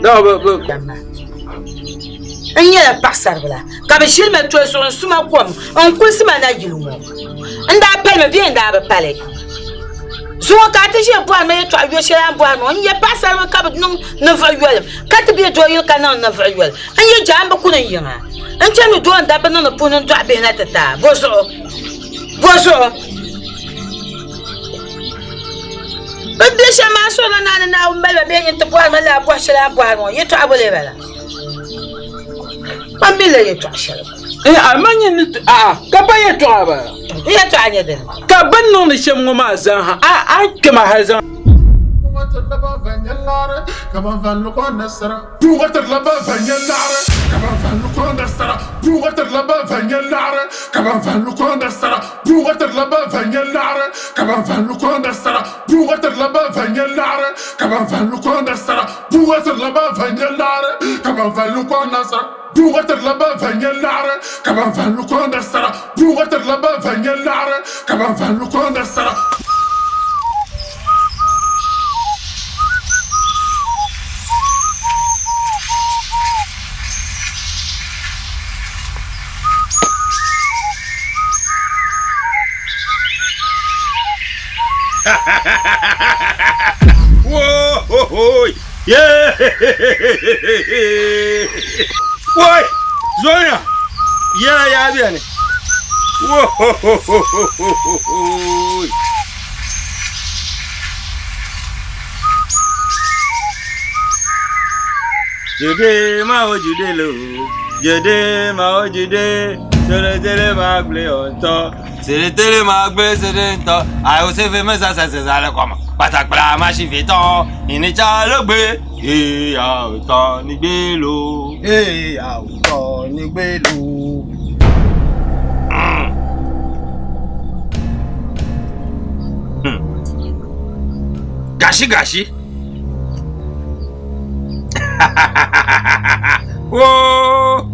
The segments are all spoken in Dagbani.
Dama bɛ bɛ. N nyɛla paɣisaribila, ka bɛ ʒili ma toli zuɣu n-su ma kom n-kulisi ma nayili ŋɔ. N daa palimi bee n daa bi pali? Zuŋɔ ka a ti ʒiya bɔhiri ma yɛtɔɣ yo shɛli a ni bɔhiri ma ŋɔ. N nyɛ paɣisaribila ka bi niŋ ninvuɣ yoli, ka ti be dooyili ka niŋ ninvuɣ yoli. N yi jaambi kuni n yiŋa, n chani ni doo n-dabba niŋdi puhi ni n dɔɣi bihi na ti ti a. Bɔzuɣu? Bɔzuɣu? Bɛ ni be shɛm maa suhirila naa ni Naawuni mali ba bee nyin ti bɔhiri ma lala bɔhi shɛli a ni bɔhiri ŋɔ, yɛtɔɣa bɔ lee bala? Man mi la yɛtɔɣa shɛli. Eh, a ma nyɛ ni a ka pa yɛtɔɣa bala. N yɛtɔɣa nyɛ dini? Ka bɛ ni niŋdi shɛm ŋɔ maa zaa ha, a a kpɛma hali zaŋ. Buɣa tirila ban va nya laɣiri, ka ban va lu kɔŋ nasara. Buɣa tirila ban va nya laɣiri, ka ban va lu kɔŋ nasara. Buɣa tirila ban va nya laɣiri, ka ban va lu kɔŋ nasara. Woi! Zoya! Yɛla yaa beni. Jude ma o jude lo, jude ma o jude, sere sere ma gble ọtọ. Sere ma gble sere ntọ, ayo sefe mesa sese sale kọmọ, patakpla ma si fi tọ, ìníjà ló gbé, ìyá òtọ ní gbé lo. Ìyá òtọ ní gbé lo. Gashi gashi. Whoa!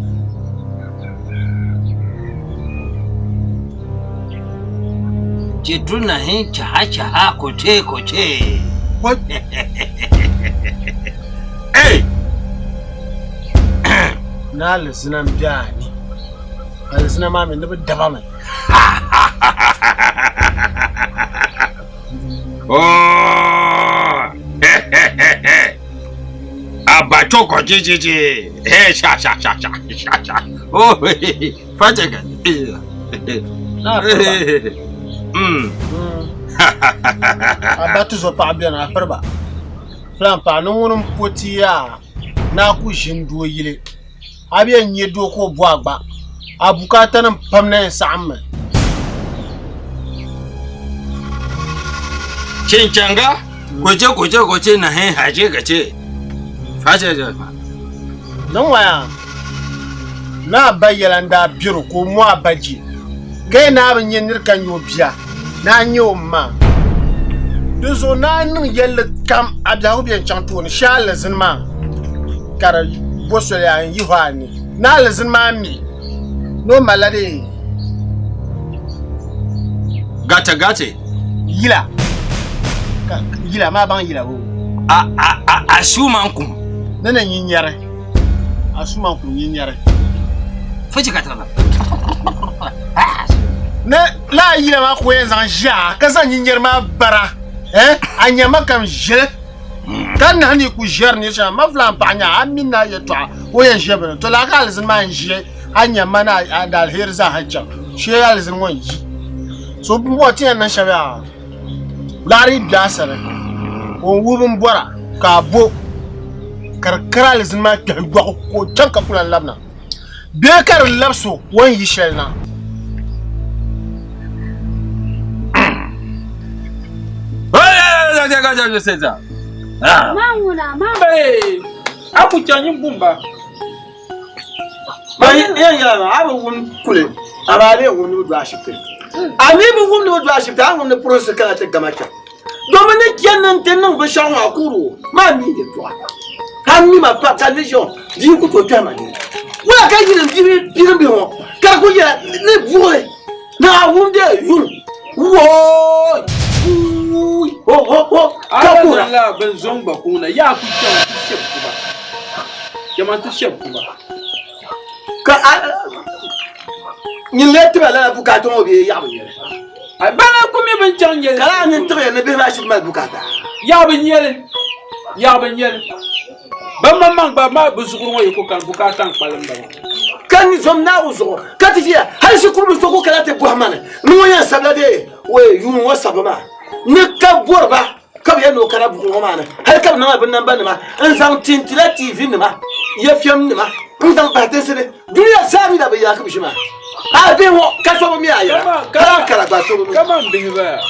Chitu nahi chaha chaha koche koche. What? Hey! Ni alizina m-be a ni. Alizina maa mi ni bɛ daba mi. Oh! Abacho jejeje. Hey, sha sha sha sha sha sha. Oh, fache ka. Na piriba. A ba ti zo paɣa beni a piriba. Filan paɣa ni ŋuni m-po ti yaa ni a ku ʒini doo yili. A bi yɛn nya doo ka o bo a gba. A bukaatanim pam na yɛn saɣimmi. Chinchanga koche koche koche na he haje kache. Fache je fa. Niŋ waya ni a ba yɛla n-daa bɛr o ka o mo a ba je, ka yi naa bi nya nir ka nya o bia, ni a nya o ma. Dinzuɣu ni a niŋ yɛlli kam a biɛhigu bɛ yɛn chaŋ tooni shee alizini maa ka di bo soli a n-yihi o a ni. Ni alizini maa mi ni o malila dee. Gache gache. Yila. Ka yila maa baŋ yila o. A a a a suma kum. Ne na nyinyɛri. A suma kum nyinyɛri. Fuji ka tana. Ne la yila maa ko yɛn zaŋ ʒia ka zaŋ nyinyɛri maa bara. Eh a nyama kam ʒili. Ka nahi ni ku ʒɛri ni shɛŋa ma filan paɣa nya a mini na yɛtɔɣa o yɛn ʒɛ bini to laa ka alizini maa n ʒi a nyama ni a daliheri zaa ha chaŋ shee alizini ŋɔ n yi. So bɔŋɔ ti yɛn niŋ shɛm yaa laɣari yi bɛ a sani ka o wuhi bin bɔra ka a bo ka di kari alizini maa kpɛhi yɔɣu ka o chaŋ ka ku lahi labina bee ka di labisi o o ni yi shɛli na. A ku chaŋ nyin bumba. A bi wum kuli amaa a lee wum ni bi du ashibiti a mi bi wum ni bi du ashibiti a wum ni pirinsi kana ti gama chaŋ domin ni chani ni n-ti niŋ binshɛɣu ŋɔ a kuuri o maa mi yɛltɔɣa ka mi ma pa ka vision bia ku tooi kpɛhi ma nini wula ka yili bilim bihi ŋɔ ka di ku yɛla ni buɣili ni a wum de yuŋ wooyi wuuyi ho ho ho ka kuhira. A la bin zɔŋ gba kuŋ na yaa ku chaŋ ti chɛbi kuba. Chɛma ti shɛb ku ba. Ka a nyin lee tiba lala bukaata ŋɔ bee yaɣa bi nyɛli? A bana ku mi bin chaŋ nyɛli. Ka lala nyin tiɣiya ni bihi maa shiri mali bukaata? Yaɣa bi nyɛli, yaɣa bi nyɛli. Bɛ maŋmaŋ gba maa bɛ zuɣuri ŋɔ yi ku kani bukaata n-kpalim ba maa. Ka n ni zom Naawuni zuɣu ka ti ʒiya, hal shikuru bi so ku kana ti bɔhi ma ni ni ŋɔ yɛn sabila dee wee yuuni ŋɔ sabbu maa ni ka bɔri ba ka bɛ yɛli ni o kana buku ŋɔ maa ni hal ka bɛ niŋla bɛ nambanima n-zaŋ tintila TV nima FM nima n-zaŋ bahi tinsi ni dunia zaa mi na bi yaagi bi ʒi maa. A bihi ŋɔ ka so bi mi a yɛla hal a kara gba so bi mi. Kaman bihi baya.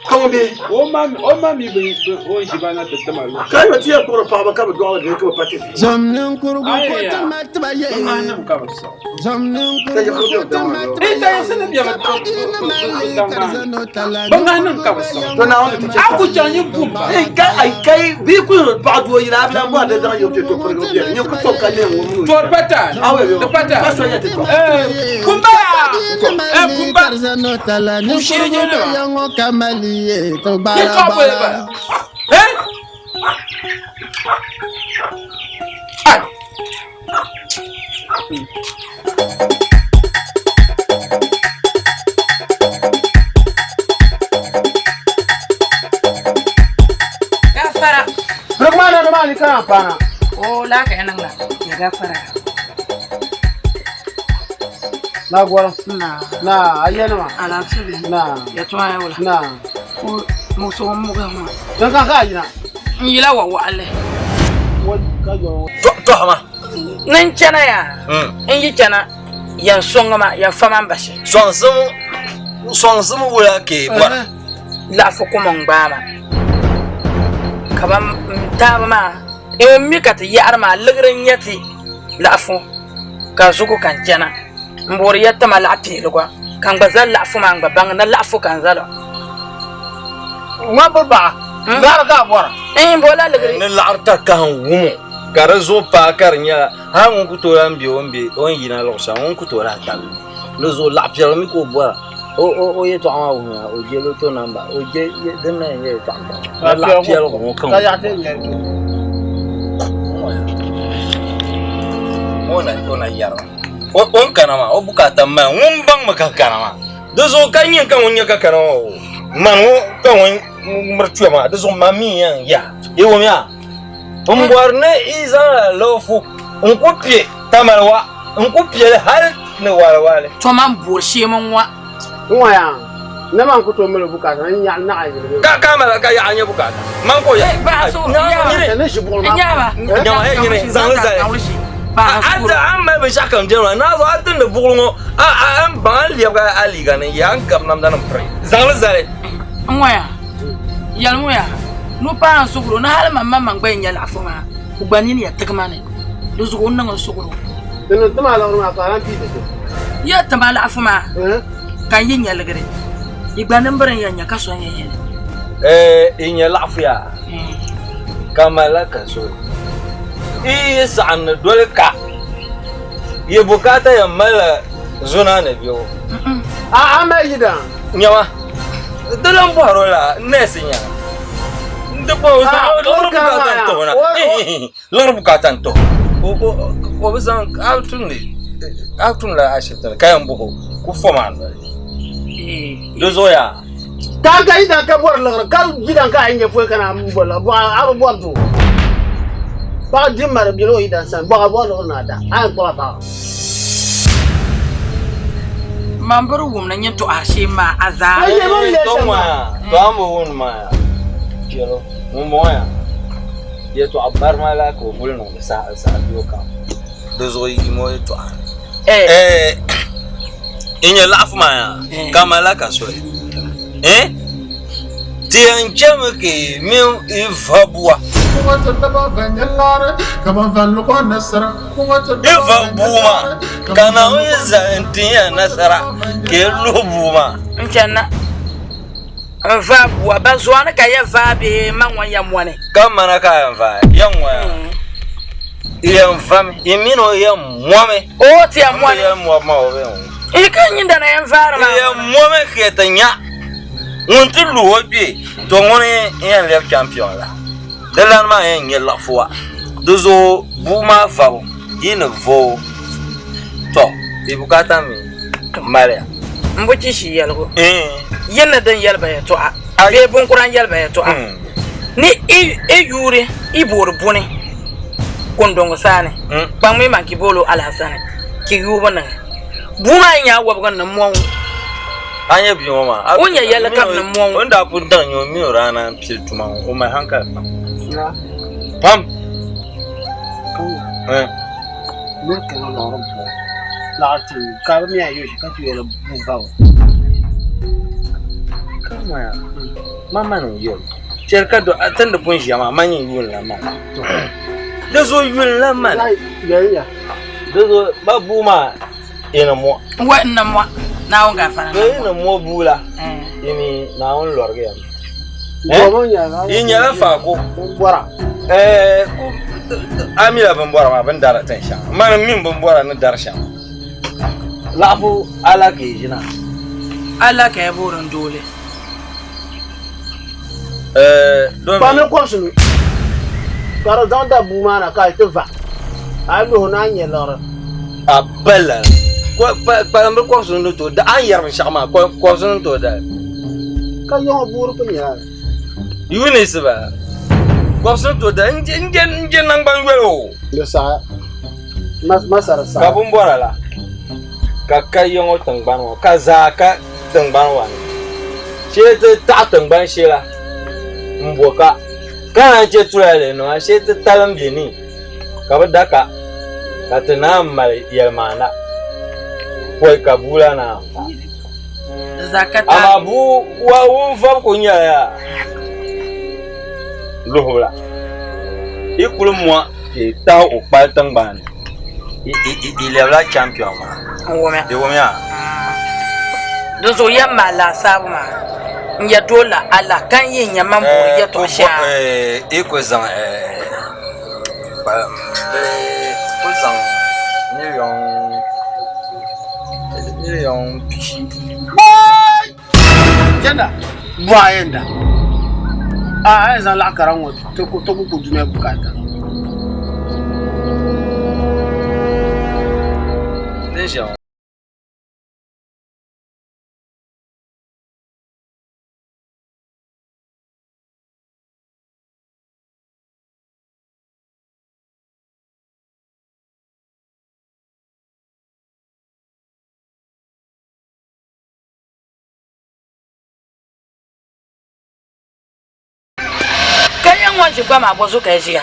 Ka ŋun bihi? O ma o ma mi bi o ni ʒi ba na ti tima luɣ Ka yɔ ti yɛn kpuɣiri paɣaba ka bɛ dɔɣiri bihi ka bɛ pa ti vi. Zom ninkurigu ko Ayiya, ti mali tiba bɛ yehe. ŋahinim ka bɛ siɣi. Zom ninkurigu ko ti mali tiba N taɣisi ni yehe. bɛ Ka bi paɣa di ni mali daŋ li ka di maa ni. zani o tala. Bɛ ŋahinim Ninkurigu ka bɛ bɛ siɣi. ya To ŋɔ Naawuni ti chɛ A ka ku chaŋ yi gum ba. Ei, ka ai kai bi ku yɛn paɣa doo yili a bi lan bɔri di zaŋ yiri ti to pirigi biɛri nyɛ ku tɔb ka neen ŋɔ mini o To di pa taai. Awe yo. Di pa taai. Ka so yɛ ti tɔ. Eh, kumba! Di ni mali Eh, li kumba! ka di zani o tala. Ku shiri Ninkurigu nyɛ bɛ nima. ya ŋɔ ka mali ye ti Yi gbala tɔɣi boli gbala. ba. Eh? Ai! Gafara. Birikmana ni maa ni kana paana. O la ka niŋ la. Ya gafara. Na gɔrim. Na. Na a yɛnima. Alaafee bɛ. Na. Ya tɔɣa ya wala. Na. Ko muso muga ŋɔ. Din ka ka a yina. N yila wa waɣali. Ka yɔrɔ. Tɔhima. Ni n chana yaa. N yi chana yan sɔŋ ma yan fa ma n bashi. Sɔŋsim sɔŋsim wula ka yi bɔra. Laɣafu kum n gbaai ma ka ban n taaba maa n mi ka ti yaɣari maa liɣiri n nyɛ ti laɣafu ka zugu ka n chana n boori ya tima laɣa piɛliga ka n gba zali laɣafu maa n gba baŋ ni laɣafu ka n zali o. Ŋɔ bi baɣa laɣiri ka a bɔra. N bo la liɣiri. Ni laɣiri takahi n wumo ka di zuɣu paai ka di nyɛla hali ŋun ku tooi lahi bɛ o ni bɛ o ni yina luɣu shɛli ŋun ku tooi lahi tabi li di zuɣu laɣa piɛlli mi ka o bɔra o o o yɛltɔɣa maa wuhiya o je loto namba o je din na yɛn nyɛ yɛltɔɣa maa ni laɣa piɛlli ŋɔ ka Ka yaɣa ti nyɛli to. O na o na yɛrimi o o ni kana maa o bukaata m mali ŋun baŋ mi ka kana maa di zuɣu ka nyɛ ka ŋun nyɛ ka kana maa o mani ŋɔ ka ŋun miri tuya maa di zuɣu man mi yɛn ya yi wumya n bɔri ni yi zaŋla loofu n ku piɛ tamali wa n ku piɛli hali ni waliwali. To man boori shee min ŋɔ. N ŋɔ yaa ne man ku tooi mali bukaata n nyaɣa naɣa yili. Ka ka mali ka yaɣa nyɛ bukaata man ko ya. Baɣa so nyini. Ne ʒi buɣuli maa. Nyaaba. Nyama he nyini zaŋli zali. A ti a mali binshaɣu kam jɛma naa zuɣu a timdi buɣuli ŋɔ a a n baŋ a ni lɛbigi a liiga ni ya n gabi namda nim piri zaŋli zali. N ŋɔ yaa yɛli ŋɔ yaa nupaa n suhuri ni hali man maŋmaŋ gba yɛn nyɛ laɣafu maa o gba nini ya tigi ma ni di zuɣu o ni niŋ n suhuri o. Di niŋ ti maa liɣiri maa ka a lahi pii ti ti. Ya ti ma laɣafu maa ka n yi nya liɣiri yi gba nimbiri n yɛn nya ka so n yɛn yɛli. Ɛɛ yi nya laɣafu yaa ka malila ka so yi yi saɣim ni doli ka yi bukaata yɛn malila zuna ni bɛ o. A a mali yidan. Nyama di lan bɔhiri o la nɛɛsi nyɛla n ti bɔhi o liɣiri bukaata n-ti o na liɣiri bukaata n-ti o o bi zaŋ a tumdi a tumdila ashibiti ni ka yɛn bɔhi o ku fom a noli di zuɣu yaa. Ka ka yidan ka bɔri liɣiri ka yidan ka a yi nya pɔi ka naan bɔri liɣiri bɔɣa a bi bɔri doo paɣa di mari bela o yidan sani bɔɣa bɔri liɣiri ni a da a yɛn kpuɣi a paɣa. Man biri wum ni nyin tɔɣiri shee maa a zaa. A yɛ man lɛ shɛm maa. To a mi wum maa yaa chɛlo ŋun bɔŋɔ yaa yɛtɔɣa barima la ka o kuli niŋdi saha saha biɛɣu kam di zuɣu yi mo yɛtɔɣa eh n nyɛ laɣafu maa yaa ka malila ka soli eh ti yɛn chɛmi ka yi mini yi va bua Yi va bua maa ka Naawuni yi zali n tin ya nasara ka yi luhi bua maa. N chana n va bua ba zuani ka ya vaa bee ma ŋɔ ya mɔni. Ka mana ka yɛn vaai ya ŋɔ ya yɛn vami yi mini o yɛn mɔmi. O ti yɛn mɔni. Yɛn mɔbu maa o bɛ yɛn wum. I ka nyindana yɛn vaari maa. Yɛn mɔmi ka yi ti nya ŋun ti luhi o kpee to ŋuni n yɛn lɛbi champion la. Di lani maa yɛn nyɛ laɣifu wa. Di zuɣu bua maa vabu Yi ni vooi tɔ yi bukaata mi maliya. M bi chi shi yɛligu. Yi ni din yɛli ba yɛtɔɣa bee binkura n-yɛli ba yɛtɔɣa ni i yuuri i boori buni kundɔŋ saani kpaŋmi man ki boolo Alhassani ki yuubu niŋi. Bua maa yi nya a wɔbigu ni mɔŋ o. A nya bia ŋɔ maa? O nya yɛlli kam ni mɔŋ o. O ni daa pun daŋ nyɛ o mi o daa naan pili tuma ŋɔ, o mali hankali pam. Pam. Nir kana liɣiri buɣa laɣiri ti ka bɛ mi a yo ka ti yɛli bu va o. Kamaya, ma mani n yɛli chɛri ka do a tindi pun ʒiya maa ma nyɛ yuuni la mani. Di zuɣu yuuni la mani. Di zuɣu ba bua maa ini mɔ. Wa n na mɔ Naawuni gaafara. Di ini mɔ bua la ini Naawuni lɔrigi ya mi. Yi nyɛla faako. A mila binbɔra maa bini dari tin shɛŋa. Mani m mini binbɔra ni dari shɛŋa. Laɣifu ala ka yi ʒina. Ala ka yi boori n dooli. Kpami kɔbisinu ka di zaŋ da bua maa na ka a ti va a yi luhi ni a nya liɣiri. A pala kpalimbi kɔbisinu ni tooi da a ni yɛri binshɛɣu maa kɔbisinu ni tooi dali. Ka yiŋɔ buuri ku nyɛla li. Eunice ba kɔbisinu ni tooi dali n je naŋgban yoli o. Di saɣa masara saɣa. Ka binbɔra la ka ka yiŋɔ tiŋgbani ŋɔ ka zaa ka tiŋgbani wa ni shee ti taɣi tiŋgbani shee la n bo ka ka naan chɛ tulali nima shee ti talim bɛ ni ka bi da ka ka ti naan mali yɛlimaana pɔi ka bua la naan fa. Amaa bua wa ŋun vabu ku nyɛla yaa luhibu la yi kuli mɔ ka yi tahi o kpali tiŋgbani ni yi lɛbila champion maa. Di wumya. Di zuɣu yɛm maa laasabu maa n yɛ doo la Allah ka n yi nya man boori yɛtɔɣ shɛŋa. Yi ku zaŋ ku zaŋ miliyon pishi. Jɛnda buɣa yɛn da a a yɛn zaŋ laɣa kara ŋɔ ti ku ku dunia bukaata. Din ʒiya ŋɔ. Ka nyɛ ŋun ʒi gba maa bɔ zuɣu ka yi ʒiya?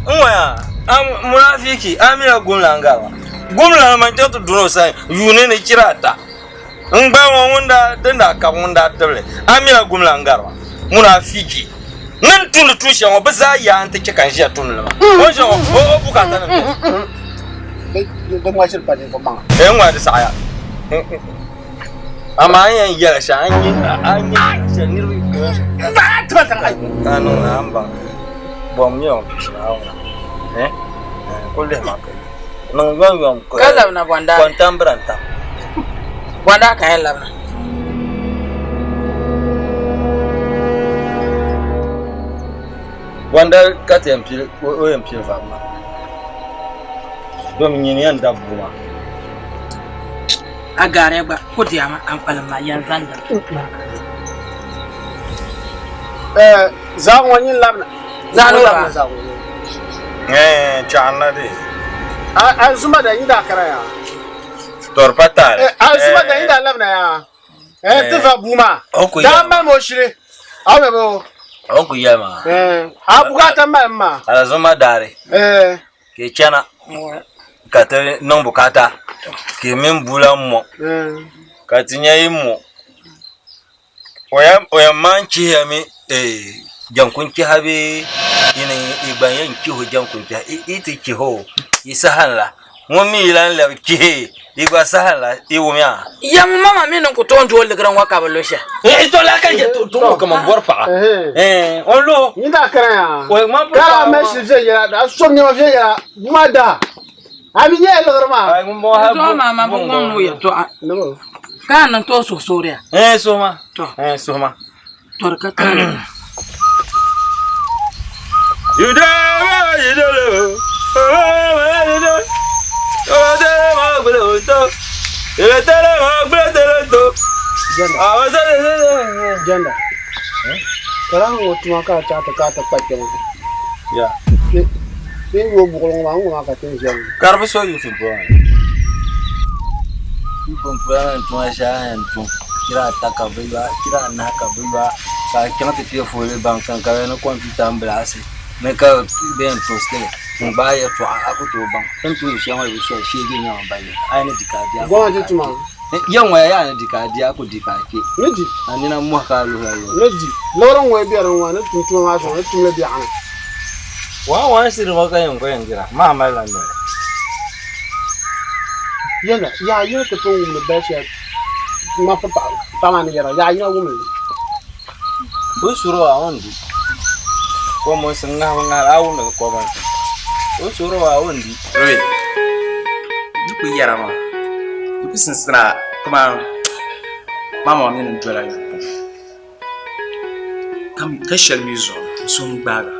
N ŋɔya munafiki a mila gumlan gaba gumlan man chaŋ ti duni o sani yuuni ni chira ata n gba ŋɔ ŋun daa din daa kabi ŋun daa tibili a mila gumlan gariba munafiki ni tumdi tuun shɛli ŋɔ bɛ zaa yaa n-ti chɛ ka n ʒiya tumdi li maa o ni ʒiya ŋɔ o bukaata nim Di ŋma shiri pa ninvuɣ maŋa. Ee n ŋma di saɣaya amaa n yɛn yɛla shɛm a ni nyɛ shɛli niriba a niŋ na a ni baŋ bɔm miliɔn pishi ni awa eh kuli lihi ma niŋ yomyom Ka labina bɔndaa kɔntam birantam bɔndaa ka yɛn labina. Bɔnda ka ti yɛn pili o yɛn pili vabu maa domi nyini yɛn dabi bua maa. A gaariya gba ku diɛma an kpalim maa yɛn zaŋ dini. Zaɣ ŋɔ nyin labina. Zaɣ ni wa. Eh, chaɣina de. A zuma da yi daa kana ya. Tɔri pa taali. A zuma da yi daa labina ya. Eh, ti va bua maa. O ku Daa mali ma o shiri. A bɛ bo. O ku yɛli maa. Eh, a bukaata mali maa. Ala zuma daari. Eh. Ka i chana ka ti niŋ bukaata ka i mini bua la mo ka ti nya yi mo o yɛn maan chihiya mi jankun chiha bee yini i gba yɛn chihi o jankun chiha i ti chihi o i saha n la ŋun mi yi lan lɛbi chihi i gba saha n la i wumya. Yɛm mama mi ni ku tooi doo liɣiri ŋɔ ka bi lu shɛli. Eh, to la ka je to to kaman bɔri paɣa. Eh, o lo. Ni daa kana ya. O ma Ka a mali shili viɛnyɛla, a som nɛma viɛnyɛla, bua maa daa. A mi nyɛla liɣiri maa. Ai ŋun bɔŋɔ ha. Zuɣu maa ma bi ŋɔŋ ni o yɛltɔɣa. Ka a niŋ tooi suhusuuriya. Eh, suhuma. Eh, suhuma. To di ka taali. Yidolo, yidolo. Seretele ma gble sereto. Jɛnda. Jɛnda. Kala ŋɔ tuma ka a chaɣ ti ka a ti kpa kpɛma. Ya. Ti yi yo buɣili ŋɔ maa, ŋɔ maa ka ti ni ʒiya ŋɔ. Ka di bi so Yusuf polo ni. Yusuf polo ni tuma shɛli a yɛn tum chira ata ka bɛ yɔa chira anahi ka bɛ yɔa ka a chaŋ ti kpe fooli bank ka bɛ ni kɔmputa m-bilaasi ni ka bɛ yɛn tosti li n-gbaai yɛltɔɣa a ku tooi baŋ ti ni tumdi shɛli ŋɔ di bi soli sheegi n-nyɛ ŋun baŋ ya a yi ni di ka a di a ku Gɔŋ ti tuma. Ya ŋɔ ya yaa ni di ka a di a ku di ka a kpe Ni di. A nina mɔhi ka a luhila luhi. Ni di. Liɣiri ŋɔ yi be di ŋɔ ni tum tuma maa sɔŋ ni tumli biɛɣuni. Wan wan siri ŋɔ ka yɛn ko yɛn dira maa malila noli. Yɛla, yaa yina ti pun wumdi bali shɛli ŋmafi paɣa maa ni yɛra, yaa yina wumli li. O suri o a o ni di. Kɔmunsi ŋahibu ŋahili a wumdi li kɔmunsi. O suri o a o ni di. Oi, di ku yɛra maa, di ku sinsina kaman mama mini n dola yubu ka shɛli mi zuɣu n suhu n-gbaagi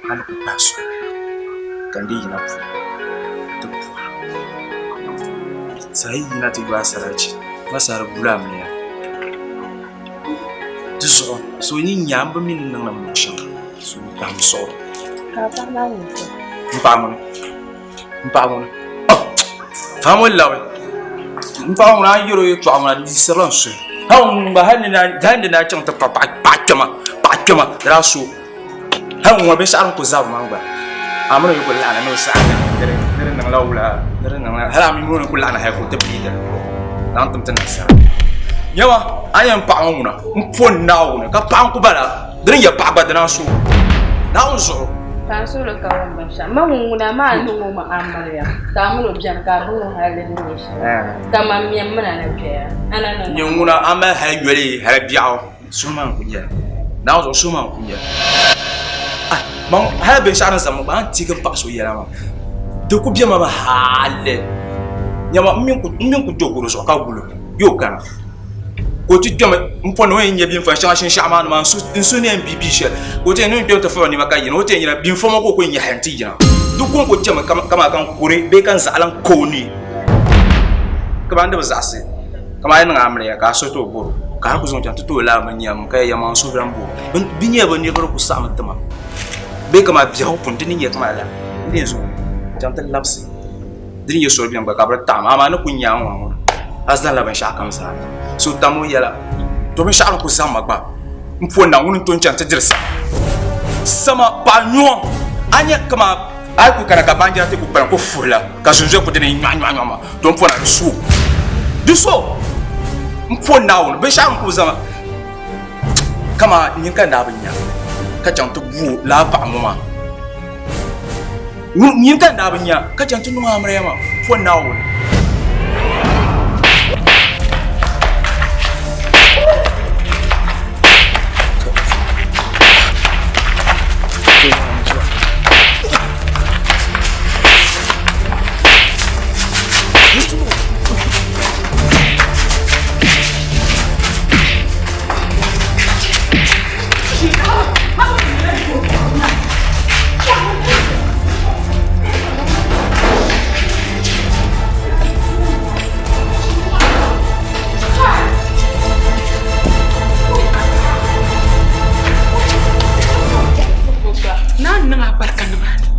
a ni ku kpahi soli ka n dii yina puli ti puhi a. Yi yina ti yo a sarati ma sari bula amiliya di zuɣu so yi nya m bi mi ni niŋdi m shɛm so n kpahim suɣuri m paɣa ŋuni m paɣa ŋuni faɣa ŋɔ labi m paɣa ŋuni a ni yɛri o yɛltɔɣa ŋuna di yiɣisirila n suhu hali ŋun gba hali ni daa chaŋ ti kpa paɣa kpɛma paɣa kpɛma di daa so hali ŋun ŋɔ binshaɣu din ku zabiri maa gba a mini o yi ku laɣina ni o saɣi ni di niŋla wula ni di niŋla hali a mini o ni ku laɣina hali ka o ti biigi zaŋ tim ti nasara nyama a ni yɛn paɣa ŋɔ ŋuna n po Naawuni ka paɣa n ku bala di ni yɛ paɣa gba di naan so Naawuni zuɣu Ka n suhuri ka wum binshɛɣu. Ma ŋun ŋuna maa niŋ o ma amiliya ka a mini o beni ka a bi ŋun hali di ni nyɛ shɛli. Ka man mɛm mi na ni doya. A na niŋ Nyɛ ŋuna a mali hali yoli hali biɛɣu suhu maa n-ku nyɛli. Naawuni zuɣu suhu maa n-ku nyɛli. Ah, man hali binshɛɣu din zaŋ ma gba a ni teegi m paɣa so yɛla maa di ku be ma mi hali. Nyama m mi n-ku do garo zuɣu ka guli o yo kana. Ka o ti kpɛmi m pɔri ni o yɛn nya binfa shɛŋa shinshɛɣu maa ni maa n suhu ni yɛn bii bii shɛli ka o ti yɛn ni o kpɛmi ti fɔri nɛma ka yina o ti yɛn nyɛla binfoma ka o ku yɛn nya hali nti yina di kɔŋko chɛmi kaman ka n kuri bee ka n zaɣa lan ka o ni kaman di bi zaɣisi kaman a yi niŋ amiliya ka a suhu tooi bɔro ka hali ku zaŋ chaŋ ti tooi lahi bi nyam ka yɛn yɛma n suhu lan bo bɛ nyɛla bɛ niriba di ku saɣimi ti ma bee kaman biɛhigu puni di ni nyɛ kaman lala n dee zuŋɔ chaŋ ti labisi Di ni nyɛ soli beni gba ka bɛ di taɣim amaa ni ku nya ŋɔ ŋɔ a zaŋla binshɛɣu kam zaa so tam o yɛla to binshɛɣu din ku zaŋ ma gba m po na ŋuni n-to n-chaŋ ti diri sama sama paɣa nyuɣu a nya kaman a yi ku kana ka baanjira ti ku kpalim ku fuhila ka zunzuya ku di ni nyɔɣu nyɔɣu nyɔɣu ma to m po na di so di so m po Naawuni binshɛɣu din ku zaŋ ma kaman nyin ka n daa bi nya ka chaŋ ti bu lala paɣa ŋɔ maa. Nyini ka n daa bi nya ka chaŋ ti niŋ amiliya maa fo Naawuni. Naa niŋ a barika nimaani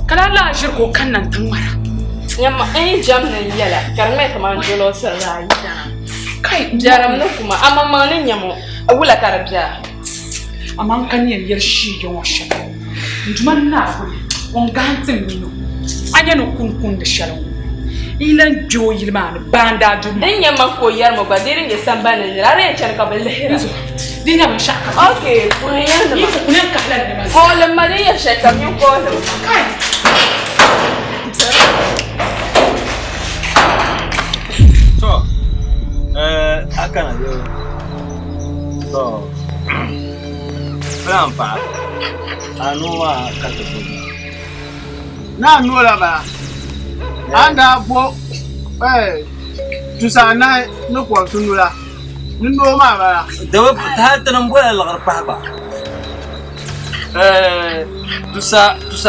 ka lala laa ʒiri ka o kanna n-ti ŋmara. Nyama n yi jɛm ni n yɛla ka di ŋmani kamani dolɔsirila a yidana. Kai Biɛrim ni kuma amaŋmaŋ ni nyam o wula ka di be a? Amaa n ka ni yɛn yɛli shiiga ŋɔ shɛm, n Duuma Naawuni ŋun gahim ti min o, a nya ni kuni kundi shɛli ŋɔ, n yi lan kpe o yili maa ni baa n-daa du ma. Din nyɛ ma ka o yɛri ma gba, di din nyɛ sambani ni nira, a di yɛn chani ka bɛ lihira. Di nyɛ binshɛɣu kam. Ok, puhi ya nima. Yi ku kuli yɛn kahila nima zaa. Koolim ma din yɛ shɛli kam, nyin koolim ma. Kai! To, a kana bee? To, filan paɣa, a nuu maa ka ti bo. Naa noo la bala. A ni daa bo tusa anahi ni kɔbisinu la, ni noo maa bala. Di bi hali ti ni bola liɣiri pahi gba. Tusa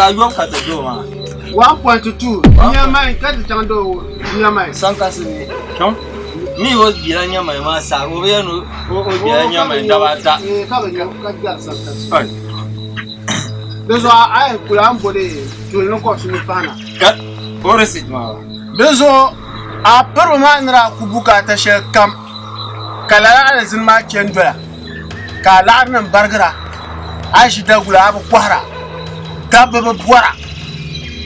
ayɔbu ka ti doo maa. 1.2 nyamai ka ti chaŋ do nyamai. Sankasi ni. Mi o gbila nyamai maa saha o bi yɛli ni o gbila nyamai daba ata. Ka bi nyɛ ka gbɛri sankasi. Di zuɣu a yi kuli a ni bo di tuli ni kɔbisi ni pahi na. Ka o receipt maa ba. Di zuɣu a piriba maa ni daa ku bukaata shɛli kam ka lala alizini maa chani dola ka a laɣiri nim barigira a ʒi dagula a bi kɔhira dabba bi bɔra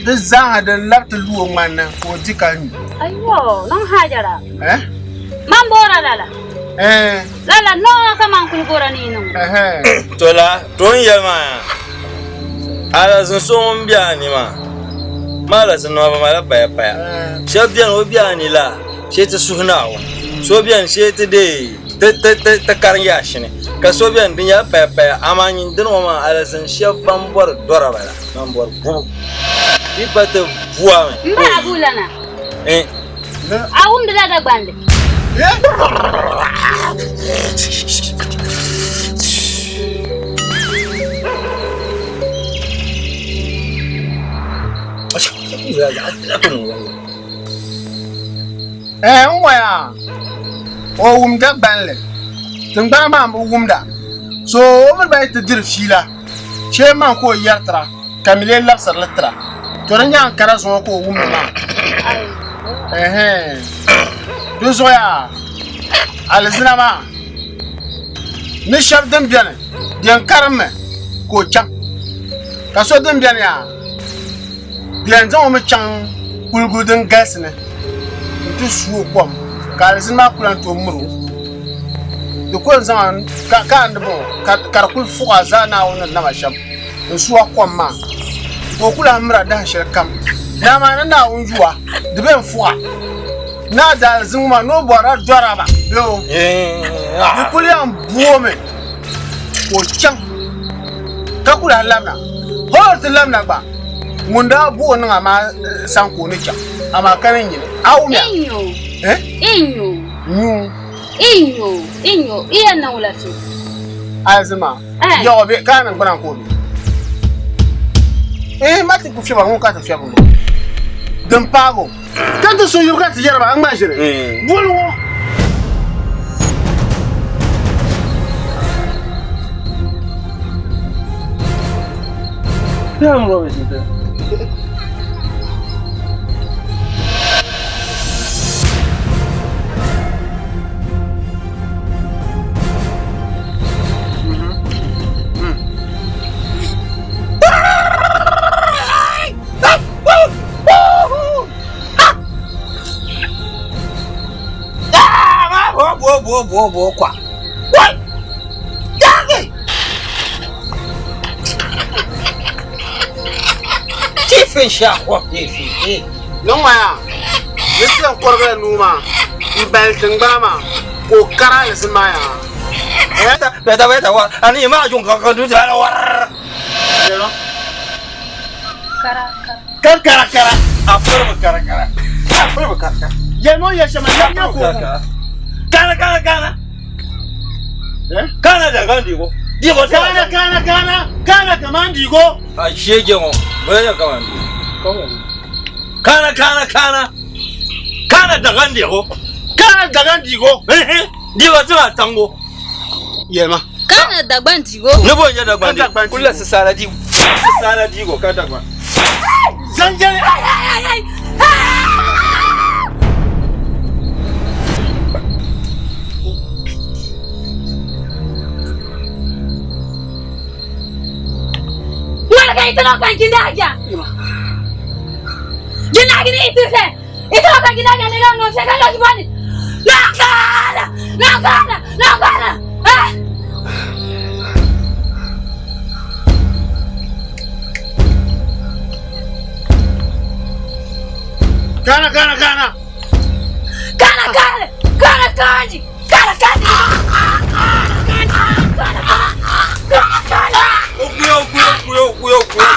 di zaaha din labi ti lu o ŋmani ni ka o di ka nyu. Ayo, niŋ hajara. Eh? Man bora lala. Eh. Lala no ka man kuli bora ni niŋ. Eh. To la, to n yɛli maa yaa. Alizin so ŋun be a ni maa, maa alizin nima bi malila paya paya. Shɛba beni o be a ni la, shee ti suhi Naawuni. So beni shee ti deei ti karim yaashini. Ka so beni di nyɛla paya paya. Amaa nyin dini ŋɔ maa alizin shɛba ban bɔri dɔra bala, ban bɔri bubu. Di pa ti bua mi. M ba Abu lana. Eh. A wumdila Dagbandi? Eh, n waya o wum Dagbanli tiŋgbana maa bi wumda so o mini ba yi ti diri fiila shee man ka o yɛri tira ka mi lee labisiri li tira to di nyaaŋa ka di zuŋɔ ka o wumdi maa di zuɣu yaa alizina maa ni shɛba din beni di yɛn karimmi ka o chaŋ ka so din beni yaa di yɛn zaŋ o mi chaŋ kuligu din galisi ni nti su o kom ka alizini maa ku lan tooi miri o di ku yɛn zaŋ a ka a ni bɔŋɔ ka di kuli fuɣi a zaa Naawuni ni nama shɛm n-su a kom maa ka o ku lahi miri a dahin shɛli kam ni amaa ni Naawuni yu a di bɛ n-fuɣi a ni a daalizini ŋɔ maa ni o bɔrila dɔraba bee o di kuli yɛn boomi ka o chaŋ ka ku lahi labina hol ti labina gba ŋun daa bo o niŋ a maa sani ka o ni chaŋ amaa ka ni nyini a wumya Inyo. Eh? Inyo. Nyu. Inyo. Inyo. Iya niŋ wula so. Alizima. Eh. Yawa be ka niŋ gbana ka o be. Eh ma ti ku fiɛba ŋun ka ti fiɛbi ŋɔ. Din paago. Ka ti so yuri ka ti yɛri ba a ŋma ʒiri. Boli ŋɔ. Bo bo bo kwa. Chifin sha ko fi. Niŋ ma yaa ni ti yɛn kɔrigila nuu maa n-bali tiŋgbana maa ka o kari alizini maa yaa. Beta beta wa ani ma jun ka ka du ta war. Kara kara. Kar kara kara. A fura kara kara. A fura kara kara. Yɛlima o yɛli shɛm maa, yɛm ya ka o wum. Kana kana kana. Kana da kan digo. Digo Kana kana kana kana kaman digo. A shege ŋɔ. Bɛ ya kaman digo. Kana kana kana. Kana da kan digo. Kana dagan digo. Digo tuma tango. Yɛlima. Kana Dagban digo. Ne bo nya Dagban Ka Dagban digo. Kula sisala digo. Sisala digo ka Dagban. Zanjali. Ay ay ay. Wala ka ito kan ginaga. Ginaga ni ito se. Ito kan ginaga ni no se kan lo bani. Nakala! Nakala! Nakala! Ah! Kana kana kana. Kana kana! Kana kanji! Kana kanji! Kana kana! Kana! Okuya okuya okuya okuya okuya.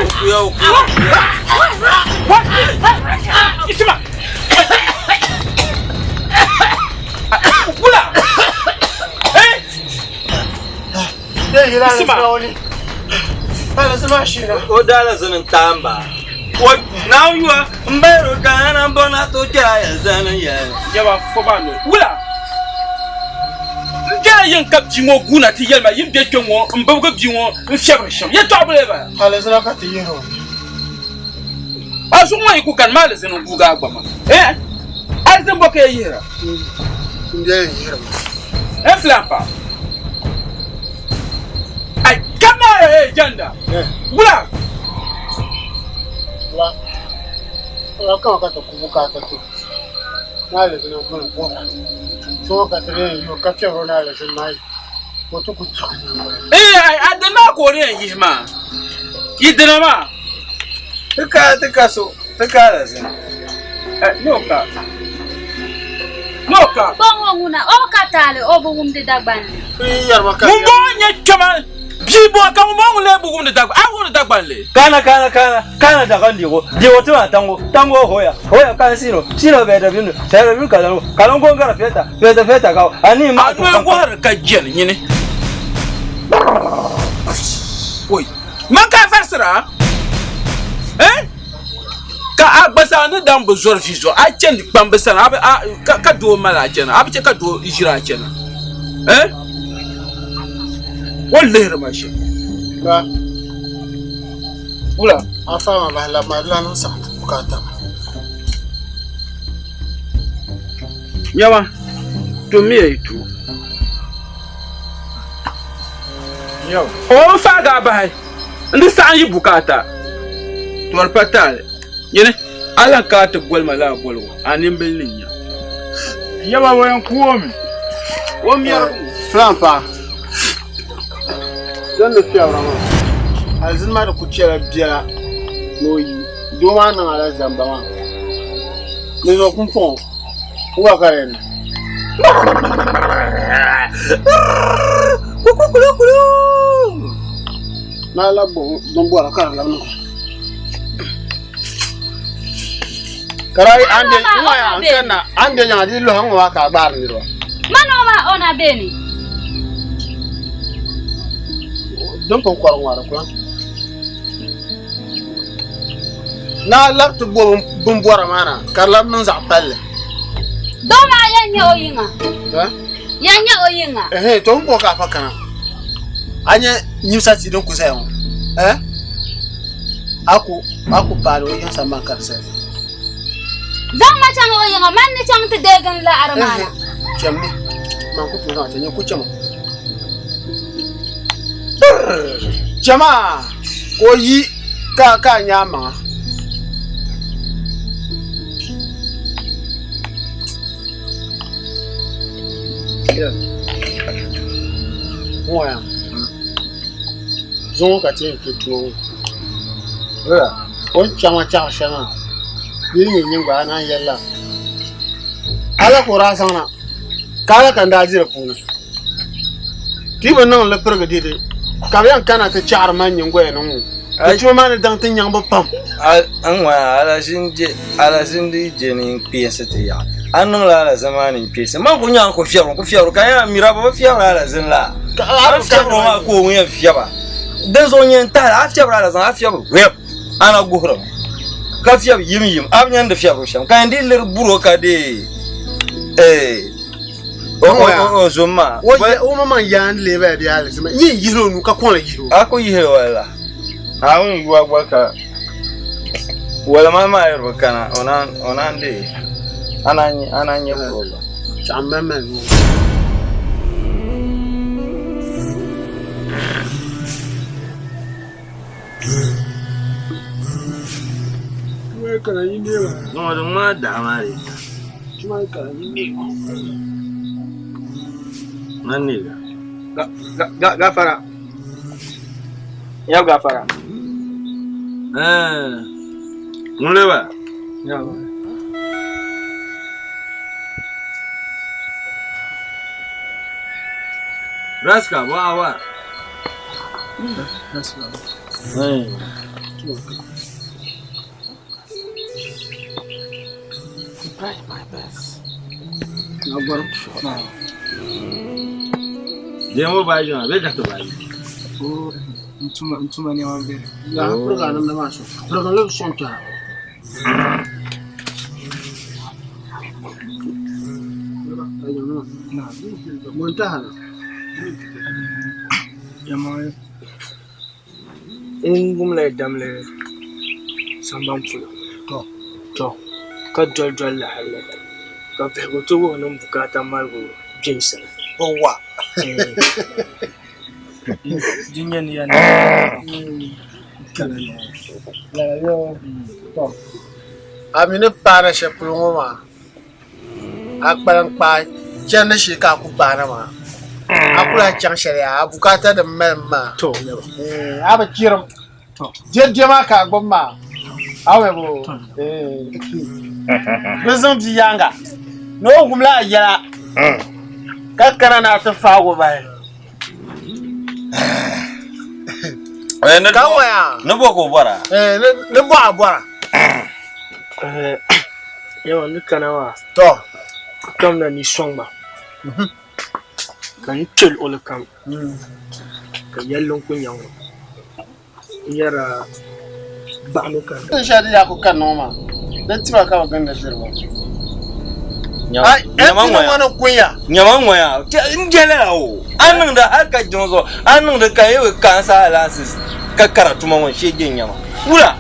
Okuya okuya okuya. Isima. Kula. Eh? Yɛn yila alizini o ni. Alizini maa sheera. O daa alizini n taamba. O naawuni yuwa n bayiri o kana n bɔ na to kpɛra ya zani ya. Yaba fɔba no. Wula n bela yin ka bia ŋɔ guuna ti yɛli ma yin be kpe ŋɔ n bibigi bia ŋɔ n fiɛbiri shɛm yɛtɔɣa bula bala. Alizina ka ti yihiri o. A zuɣu ŋɔ yi ku kani ma alizini n guugi a gba maa. Eh alizini bɔ ka ya yihira? N bela yin yihiri ma. N filan pa. Ai kama eh janda. Wula. Wula. Wula kama ka ti ku bukaata to. Ni alizini gbuni guhira. So ka ti yɛn yihi o ka fiɛbiri o ni alizini maa yi ka o ti ku chaɣi nyingoli. Eh ai a dini maa ka o ni yɛn yihi maa. Yi dina maa. Ti ka ti ka so ti ka alizini. Eh no ka. No ka. Kpɔŋ ŋɔ ŋuna o bi ka taali o bi wumdi Dagbanli. Ŋun bɔŋɔ nyɛ kpɛma bia bɔŋɔ ka ŋun bɔŋɔ ŋun lee bi wumdi Dagbanli a wumdi Dagbanli. Kana kana kana kana daga ndigo ndigo tima tango tango hoya hoya kan sino sino bɛ da binu sɛ binu kalango kalango ngara feta feta feta ka ani ma A noli gɔhiri ka jɛli nyini. Oi man ka varisira eh ka a gba zaa ni daŋ bi zɔri vi zuɣu a chani kpambi sani a bi a ka ka doo mali a chana a bi chɛ ka doo ʒiri a chana eh o lihiri ma shɛm. Ba. Wula. A fa ma bahi labi ma di lahi niŋ saɣim ti bukaata maa. Nyama, tummiya yi tuo. O ni faagi a bahi n-di saɣim yi bukaata. Tɔri pa taali. Nyini, a lan ka a ti boli ma lala boligu, a nimbili ni nya. Yaba o yɛn ku o mi. O mɛrigu. Filan paɣa, din ni fiɛbira maa, alizini maa di ku chɛla biɛla ni o yi. Doo maa niŋ ala zamba maa. Ni zuɣu pumpɔŋɔ, wula ka di yɛn niŋ? Naa labi bo bin bɔra ka di labi niŋ. Ka daa yi an be ŋɔ ya n kanna an be nyaŋa di lɔha ŋɔ maa ka a gbaari niriba. Mani o maa o na beni. Din pun kɔri ŋɔ di kula. Naa labi ti bo bin bɔra maa na ka di labi niŋ zaɣ palli. Doo maa yɛn nyɛ o yiŋa. Yɛn nyɛ o yiŋa. Ɛhɛn to n bɔ ka a pa kana. A nyɛ nyimsa tia din ku zaya ŋɔ eh? A ku a ku paali o yiŋ sambani ka di zaya. Zaŋ ma chaŋ o yiŋa man ni chaŋ ti deegi n laɣiri maa na. Chɛmmi man ku tooi zaŋ chɛ nyɛ ku chɛma. Chɛma ka o yi ka ka a nya a maŋa. Ŋɔ ya zuŋɔ ka ti yɛn kpɛ tuma ŋɔ o ni chaŋ maa chaɣiri shɛli maa di yi nyɛ nyingba a naan yɛli la ala ka o daa zaŋ na ka ala ka n daa di di puuni ti yi bi niŋ li pirigi dede ka bɛ yɛn kana ti chaɣiri man nyingoya ni ŋɔ di tuma maa ni daŋ ti nyaŋ bi pam. N ŋɔ alazindi je ni n kpeensi ti yaɣa a niŋla alazini maa ni n kpeensi man ku nyaŋ ku fiɛbiri ku fiɛbiri ka yaa mira bi fiɛbiri alazini la a fiɛbiri maa ka o yɛn fiɛba dinzuɣu nyɛ n tahali a fiɛbiri alazini a fiɛbi rep ana guhiri ka fiɛbi yim yim a bi nyɛ di fiɛbiri shɛm ka yɛn di liri buro ka dee o zom maa o ma maŋ yaan lee bala bee alizama n yɛn yihiri o nuu ka kɔŋ li yihiri o a ku yihiri wala a wun yuwa gba ka wala maa maa yiri bi kana o naan dee ana nyɛ problem chaɣ mali mali nuu. No, di ŋmaa daa maa di. Man ne ga. Gafara. Yau gafara. Eh. Ŋun le ba? Yau. Raska, wa wa. Eh. Try my best. Na gbɔrim. Demo baaji maa, bee ka ti baaji? N tuma n tuma nɛma n beni. Yaa pirigi a namda maa sɔŋ. Pirigi li sɔŋ kpɛha. Ŋun taha na. N wumla yi damli sambani polo. To, ka doli doli li hali ka vihigu ti wuhi ni m bukaata malibu be n sani. Wa. Di nyɛ ni ya A mi ni paana shɛli polo ŋɔ maa, a kpalim kpaai chandi shee ka a ku paana maa. A ku lahi chaŋ shɛli yaa, a bukaata din mali maa. A bi chirim. Diɛdiɛ maa ka a gbubi maa. A wɛ bo. Bɛ zaŋ bia yaaŋa ni o wumla a yɛla ka kana ni a ti faag o bahi. Ka ŋɔya. Ni bɔ ka o bɔra? Ni bɔ a bɔra. Yawa ni kana maa. Tɔ. Kamina ni sɔŋ ma. Ka n kpe luɣili kam ka yɛlli n-ku nya ŋɔ n yɛra gbaɣino ka n. Tin shɛli di yaa ku kani ŋɔ maa, di tiba ka bɛ gindi diri ba. Ai, Nyama MP ŋɔ ŋɔya. ni kunya. Nyama ŋɔya. N je lala o. A niŋdi hali ka jiŋ zuɣu, a niŋdi ka yi bi kansa allowances ka kara tuma ŋɔ shee je nyama. Wula?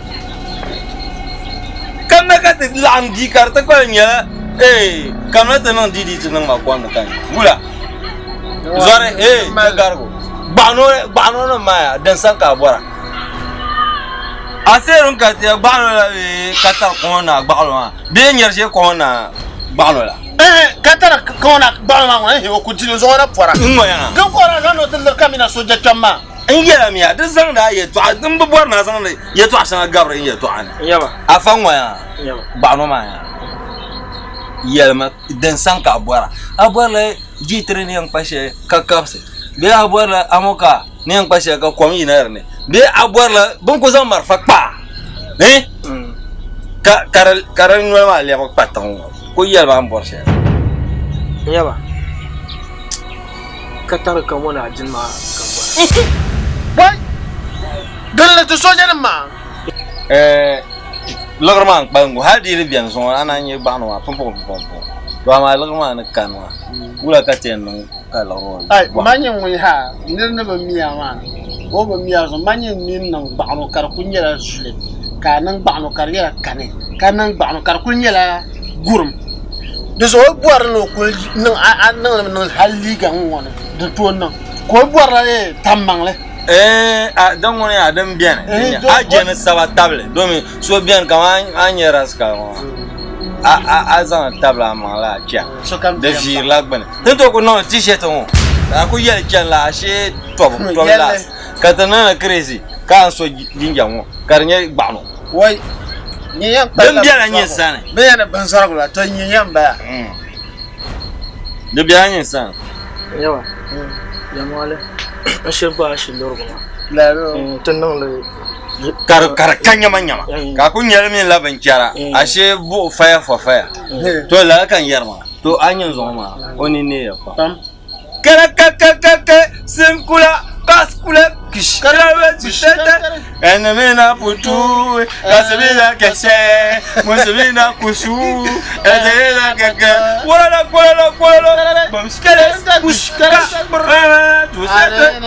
Kamina ka ti laɣim di ka di ti kpalim nyɛla ee kamina ti niŋ didi ti niŋ ma kom ni ka nya. Wula? Zɔri ee ti garigu. Gbaɣino gbaɣino nim maa ya din san ka a bɔra. A seerim ka ti gbaɣino la bee ka tari kɔŋ na gbaɣino maa bee nyɛri shee kɔŋ na gbaɣino la. Eh, ka tari kɔŋ na gbaɣino maa ŋuna o ku dili zuɣu na pɔra. N ŋɔya. Din kɔra zaŋ ni o ti liri kamina soja kpɛm maa. N yɛla mi a di zaŋdi a yɛltɔɣa din bi bɔri ni a zaŋdi yɛltɔɣa shɛŋa gabiri n yɛltɔɣa ni. Yaba. Afa ŋɔya gbaɣino maa ya yɛlima din san ka a bɔra. A bɔrila G3 ni yɛn kpa shɛli ka kabisi bee a bɔrila amoka ni yɛn kpa shɛli ka kom yina di ni bee a bɔrila bɛ ni ku zaŋ marafa kpa a eh? ka ka di ka di noli maa lɛbigi kpa tiŋ ŋɔ ku yɛli ma a ni bɔri shɛli. Yaba. Ka tari ka ŋɔ ni a dini maa ka bɔra. Wai! Dinli ti soojanim maa. Eh, liɣiri maa n-kpalim gu hali di yi di beni zuŋɔ a naan nya gbaɣino maa pumpɔŋ pumpɔŋ pumpɔŋ. To amaa liɣiri maa ni kani maa wula ka ti yɛn niŋ ka liɣiri ŋɔ Ai, bɔhim? ma nyɛ ŋun ha nir ni bi miya maa, o bi miya zuɣu, ma nyɛ ni niŋ gbaɣino ka di kul nyɛla zuli, ka a niŋ gbaɣino ka di nyɛla kani, ka niŋ gbaɣino ka di kul nyɛla gurim. Di zuɣu o bɔri ni o kuli niŋ a niŋ niŋ hali liiga ŋɔ ni di tooi niŋ ka o bɔrila tammaŋli. A din ŋuni yaa din beni a je ni saba tabili domi so beni kaman a ni nyɛ rascal ŋɔ maa a zaŋ tabili a maŋ la a chana di viirila gbuni ti ni tooi ku niŋdi t-shirt ŋɔ ka a ku yɛli chani la ashee tɔbu tɔbu last ka ti niŋdi crazy ka a so jinjam ŋɔ ka di nyɛ gbaɣino. Wai, nyɛ yɛn kpalila Din bela nyɛ sani. Bɛ yɛn ni binzɔrigu la, to nyɛ yɛn bala. Di bela nyɛ sani. Yawa, yamali, n shiri gbaai shi lorigu maa. Lalo. Ti niŋ li. Ka di ka di ka nyama nyama. Ka a ku nyɛli mini la binchɛra, ashee buɣu faya fɔ faya. To lala ka n yɛri maa. To a nyɛ zuŋɔ maa, o nini neeya pam. Kala ka ka ka ka sinkula paskula kish kala tete enamina putu kasibina kese musibina kusu ezelena keke wala wala wala bamskele kushka tusete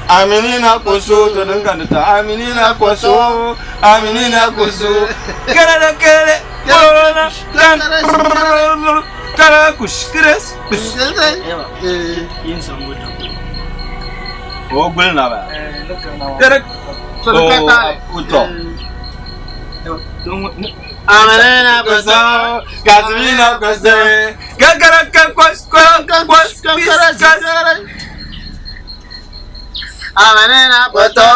Aminina kusu to din kan ta aminina kusu aminina kusu kala kala wala kan kala kush kres Yin zango da O gbuli na ba. Kere. O to. Aminina kusu Kasmina kusu. Kakara kakwas kakwas kakwas. Aminina kusu.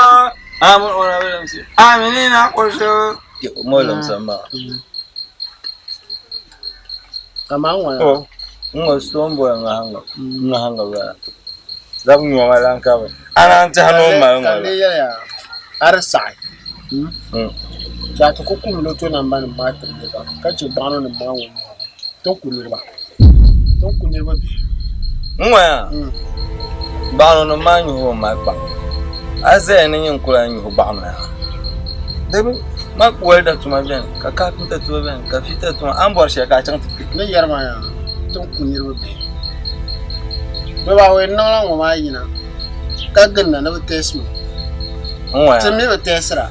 Amin ona bilamsi. Aminina kusu. Mo lamsa ma. Kaman ŋɔ. Oh. Ŋɔ stone boy ŋa hanga. Ŋa hanga ba. Zab nyɔŋa lan ka bi. Ana n tiɛhi ni o mali ŋɔ Ka la. di yɛliya a di saɣi. Ka a ti ku kum loto namba nim maa tiri niriba ka chɛ gbaɣino nim maa ŋun ŋɔ ti ni ku niriba ti ni ku niriba bihi. N ŋɔya gbaɣino nim maa nyuhi o mali kpa. A zaya ni nyin kula nyuhi gbaɣim la. Di bi ma welda tuma beni ka kaapinta tuma beni ka fita tuma a ni bɔri shɛli ka a chaŋ ti kpe. Ni yɛri ma yaa ti ni ku niriba bihi. Bɛ ba o yɛn niŋla ŋɔ maa yina ka ginda ni bɛ tɛsi ma. Ti mi bi tɛsira.